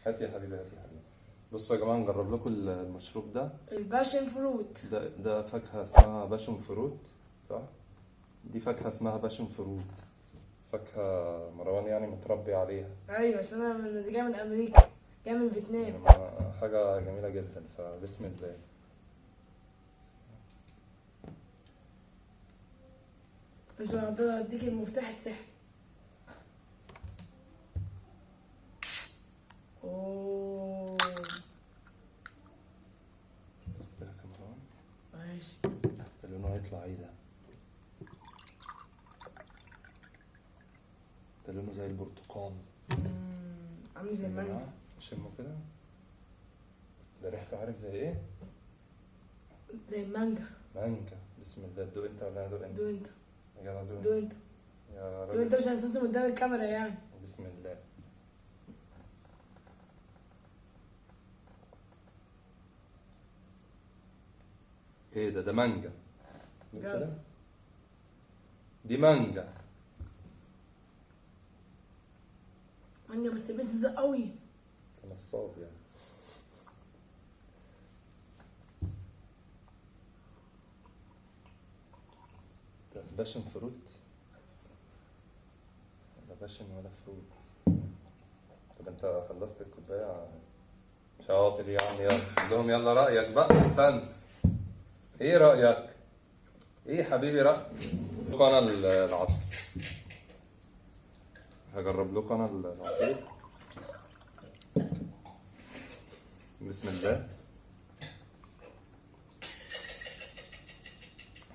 هات يا حبيبي، هات يا حبيبي. بصوا يا جماعة، نجرب لكم المشروب ده. ال passion fruit. ده فاكهة اسمها passion fruit، صح؟ دي فاكهة اسمها passion fruit، فاكهة مروان يعني متربي عليها. ايوه، عشان انا دي جاية من امريكا، جاية من فيتنام. يعني حاجة جميلة جدا. فبسم الله. بس يا عبد الله اديك المفتاح السحري. اوه. بالك يا مروان. ماشي. ده لونه هيطلع ايه ده؟ ده لونه زي البرتقال. عامل زي المانجا. شمه كده، ده ريحته عارف زي ايه؟ زي المانجا. مانجا. بسم الله. دوق انت ولا دوق انت؟ دوق انت. يا جدع دوق. دوق انت. يا دوق راجل. انت، مش هتلزم قدام الكاميرا يعني. بسم الله. ايه ده؟ ده مانجا. دوق كده. دي مانجا. مانجا بس مزة قوي. انت نصاب يعني. ده passion fruit ولا passion ولا fruit؟ طب انت خلصت الكوباية؟ شاطر يعني. يلا قول لهم يلا رأيك بقى. احسنت. ايه رأيك؟ ايه حبيبي رأيك؟ لكم انا العصير. هجرب لكم انا العصير. بسم الله.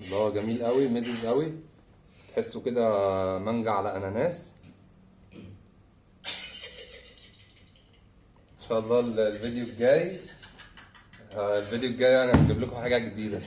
الله، جميل قوي، مزز قوي، تحسه كده مانجا على اناناس. ان شاء الله الفيديو الجاي، الفيديو الجاي انا هجيب لكم حاجة جديدة.